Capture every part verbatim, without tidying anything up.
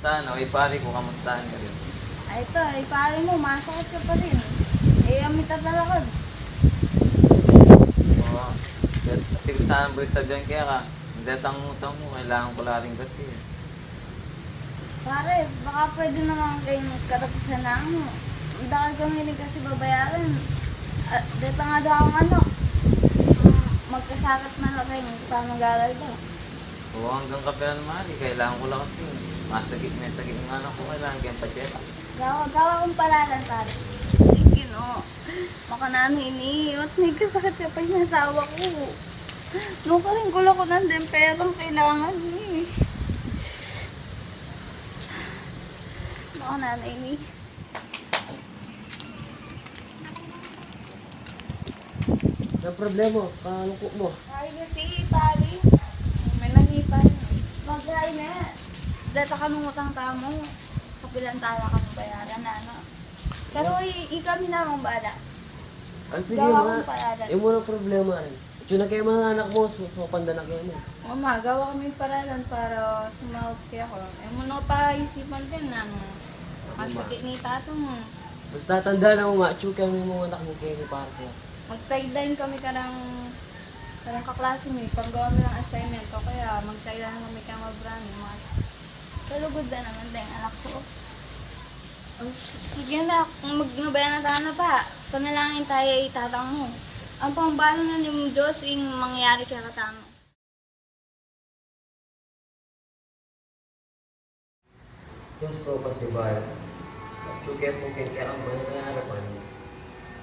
Ano, ay pari ku, kamusta ka rin? Ay, ito, ay pari mu, masakit ka pa rin. E, ang mitatalakad. Oo. Pero, pigsahan bu ing sabyan keka. Ing detang utang mu, kailangan ku la rin kasi. Pare, baka pwede naman kayong katapusan na mu. Dakal kami rin kasi babayaran. Ah, deta nga daw ang anak. Mm, magkasakit na lang kayong pamag-aral daw. Oo, anggang kapilan, mari. Kailangan ku la kasi. Masakit, masakit ing anak ku. Kailangan keng pa-check up. Gawa, gawa kung paralan, pare. Ay, Ginoo. Makananu ini, ot nagkasakit ya pa ing asawa ku. Nukarin ku la kunan deng perang kailangan ini. Makananu ini. Anong problema? Kalungkot mu? Ay, kasi, pare. May nangipan. Mag-ay na. Deta kami utang tamu. Kapilan tala kami bayaran, ano. Pero i-, i-, kami namang bala. Ah, sige, gawa ma. Kung paladan. Yung muna problema rin. Itsu na kaya mga anak mo, su-, sumapanda na kaya mo. Mama, gawa kami paralan para sumaup kaya ko. Yung muna paisipan din, ano, masakit ni tatang. Basta tanda na mo, ma, itsu kaya mo yung mga anak mo, kaya ni para ko. Mag-sideline kami karang, karang kaklase mi, paggawa mi ng assignment, o kaya mag-sideline kami kaya mabrani, mga kalugod na naman din, anak ko. Oh, sige na, kung mag-, mabayan na tamu na pa, panalangin taya i tatang mu. Ampong balu na ning Dios ing mangyari kekatamu. Dios ko, pasibayu, atsu ke pu king kekang banal a arapan.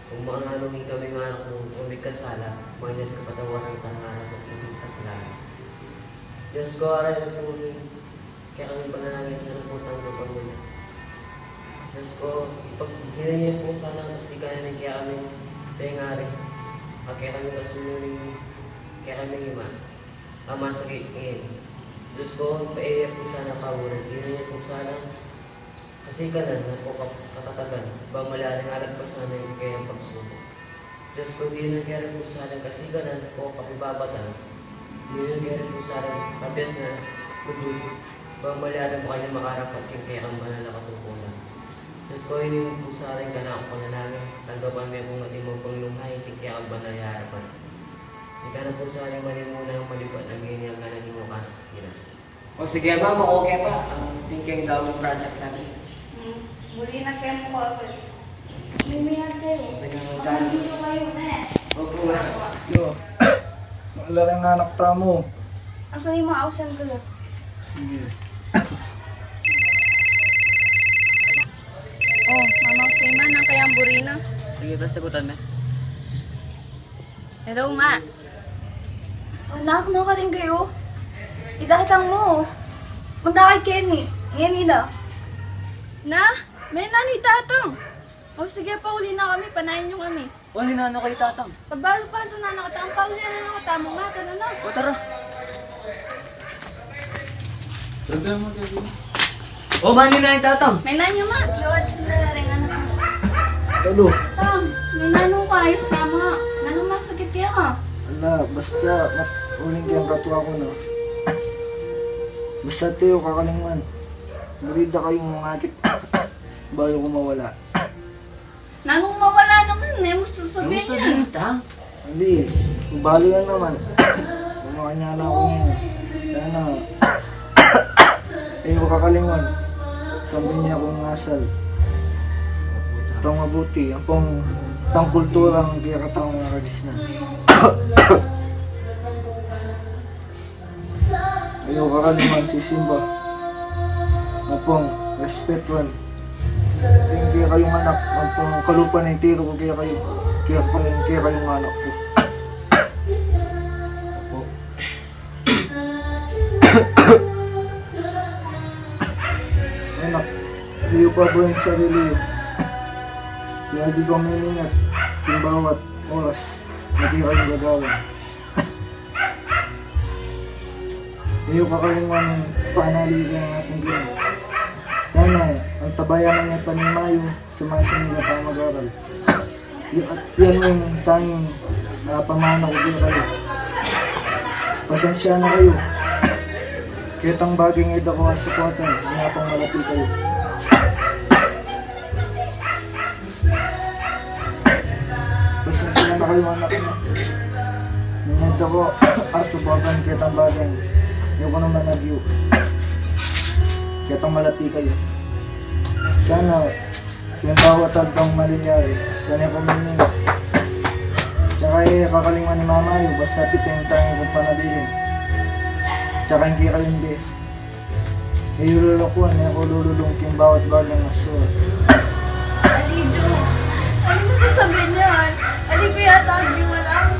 Kung makananu ing ikami ngan anak mu, o migkasala, manyad kapatawaran ka ngan anak mu king kasalanan. Dios ko, aral yu pu ing kekang panalangin sana pu tanggapan yu na. Dios ko, ipag-, ibie yu pu sana kasikanan ing kekaming pengari, a kekami kasundu ning kekaming ima a masakit ngeni. Dios ko, paye pu sana kawalan, ibie yu pu sana kasikanan ampong kap-, katatagan, ban malyari nang alagpasan ing kayang pagsubuk. Dios ko, ibie yu kaya rin pu sana kasikanan ampong kapibabatan, ibie yu kaya rin pu sana kabiasnan, lugud, ban malyari mu kayang makarapat king kekang banal a katungkulan. Dios ko, ini pu sana ing kanakung panalangin, tanggapan mu pu king atin mung panglunghay king kekang banal a arapan. Ika na pu sana ing manimuna, malipat na ngeni anggang atin wakas. Ginas. O sige, ma, makuke pa. Ang tingking daw ng project sa akin. Hmm. Muli na kayo mo agad. Mimingat kayo. Sige, ma. Makandito kayo na eh. Opo, ma. Yo. Malaking anak tamu. Ako yung maausan ko lang. Sige. Oh, mama, okay man, ang kayang burina. Sige, basta sagutan mo. Hello, ma. Anak, nukarin kayu? I tatang mu. Punta kay Kenny. Ngeni na. Na? May nanu i tatang? O sige, pauli na kami. Panayin yu kami. Uli na, nanu kay tatang? Pabalu pa, anto na nakatang? Pauli na nakatang, ma. Tara na. O, tara. Tanda mo, Daddy. O, mani na ing tatang? May nanu, ma. George, na rin anak mo. Talo. Tang, may nanu ka, ayus ka, ma. Nanu masakit kaya ka? Ala, basta, mat-, uling kayang katwa ku na. Basta, tiyo, kakalingwan. Bali da kayung mangakit. Bayu ku mawala. Nanung mawala naman, e mu sasabihin yan. Hindi, ubalu yan naman. Kumakanya na aku ngayon. Sana, e yu kakalingwan. Kambe ne kung ngasal. Itang mabuti, ampong itang kulturang kekatang mga kagisnan. E yu kakalingwan sisimba. Ampong respetuan ing kekayung anak, ampong kalupa ning tiru ku kekayu, kekayung, kekayung anak ku. Anak, e yu pabayaan ing sarili yu. Lagi kang mimingat king bawat oras na kekayung gagawan. E yu kakalingwan ing panali ning ating Ginu. Sana antabayanan ne pa ning mayu ing masanting a pamag-aral. Yu-, at yan ing tanging, ah, pamana ku kekayu. Pasensya na kayu. Ketang bageng e da ko asapuatan, nya pang malati kayu. Pasensya na kayu, anak na. Nung e da ko asapuatan ketang bageng, e ku na managyu. Ketang malati kayu. Sana king bawat agdang malilyari, pane ku miming. Tsaka e kakalingwan i mama yu, basta pite ing tanging kung panabilin. Tsaka ing kekayung bie, e yu lulukuan, e ku lululung king bawat bageng aswal. Ali, Jo. Ano mo sasabihin yan? Ali ko yata ang biwala mo.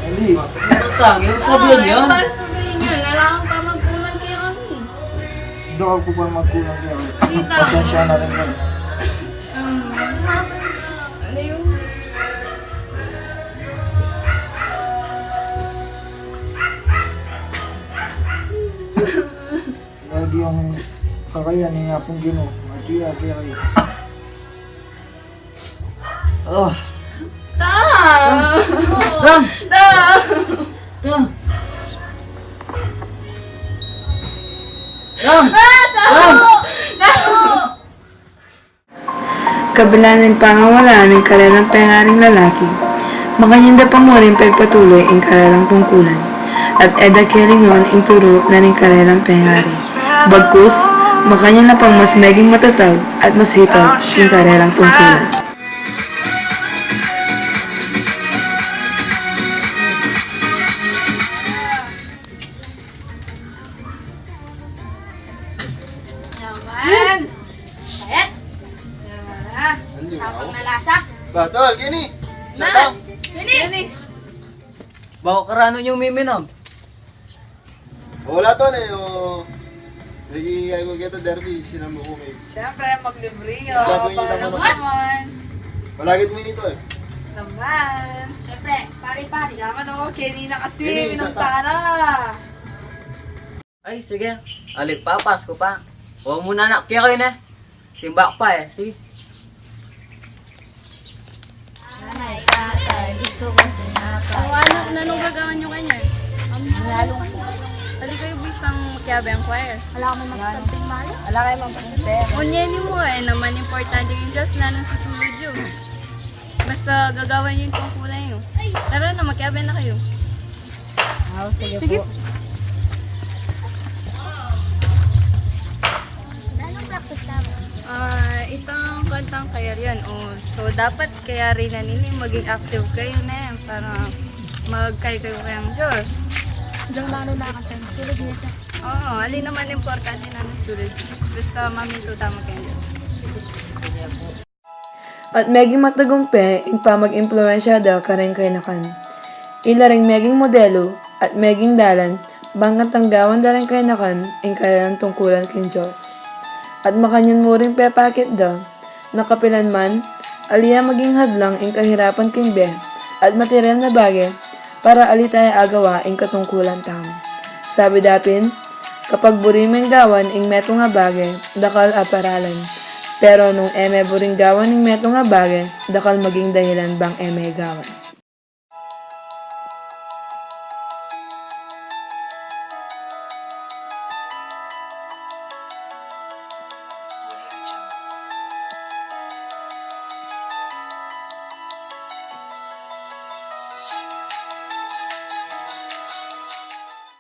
Ali. Ano ba tanging sabihin yan? Ano ba sabihin yan? Kailangan pa magkulang kaya kami. Dakal ku pa magkulang kaya. Kita. Pasensya na rin kami. Ano yun? Lagi yang kakayan ning Apung Ginu. Matuya kaya kayu. Ah. Ta! Lang! Ta! Ta! Lang! Ah, ta! Ta! Kabila ning pangawala ning karelang pengari lalaki, makanyan da pa mu ring pepatuluy ing karelang tungkulan, at e da kelingwan ing turu na ning karelang pengari. Bagkus, makanyan la pang mas meging matatag at mas hitag ing karelang tungkulan. Yaman! Shit! Yaman na. Tapang na lasa. Ba, tol, kini. Na! Kini! Kini! Bako karanu yu miminum? Wala, tol, e. O, nagiging ko kita derby, sinama ku kay. Siyempre, maglibre yu. Wala ko yung Bala naman. Naman. Palagit mo ini, tol. Naman. Siyempre, pare-pare. Yaman, o, kini na kasi, minum tana. Ay, sige. Ali pa, Pasku pa. O, muna na, kaya kayu na. Simbak pa e. Sige. Nanay, tatay, gusto ko sinapa. O, anak, nanung gagawan yu kanyan? Lalong po. Ali kayu bisang makiabe ing choir. Wala kami masasabi, Mari. Wala kayu masasabi. O, ngeni mu e, naman importante ing Dios, nanung susunod yu. Basta gagawan yu ing tungkulan yu. Tara na, makiabe na kayu. O, sige po. Nanung practice namu? Ah, itang kantang Kayarian. O, so dapat kayari na nini, maging active kayu ne, para magkaikayu kayang Dios. Diyan lalo na kantang sulod nita. Oo, ali naman importante nanung sulod. Basta mamintu tamu kayang Dios. Sige. At meging matagumpe ing pamag-impluensya da karing kayanakan. Ila ring meging modelu at meging dalan bang kantang gawan da ring kayanakan ing karelang tungkulan king Dios. At makanyan mu ring pepakit da na kapilan man ali ya maging hadlang ing kahirapan king bie at material na bage, para ali taya agawa ing katungkulan tamu. Sabi da pin, kapag buri meng gawan ing metung a bage, dakal a paralan. Pero nung e me buring gawan ing metung a bage, dakal maging dahilan bang e me gawan.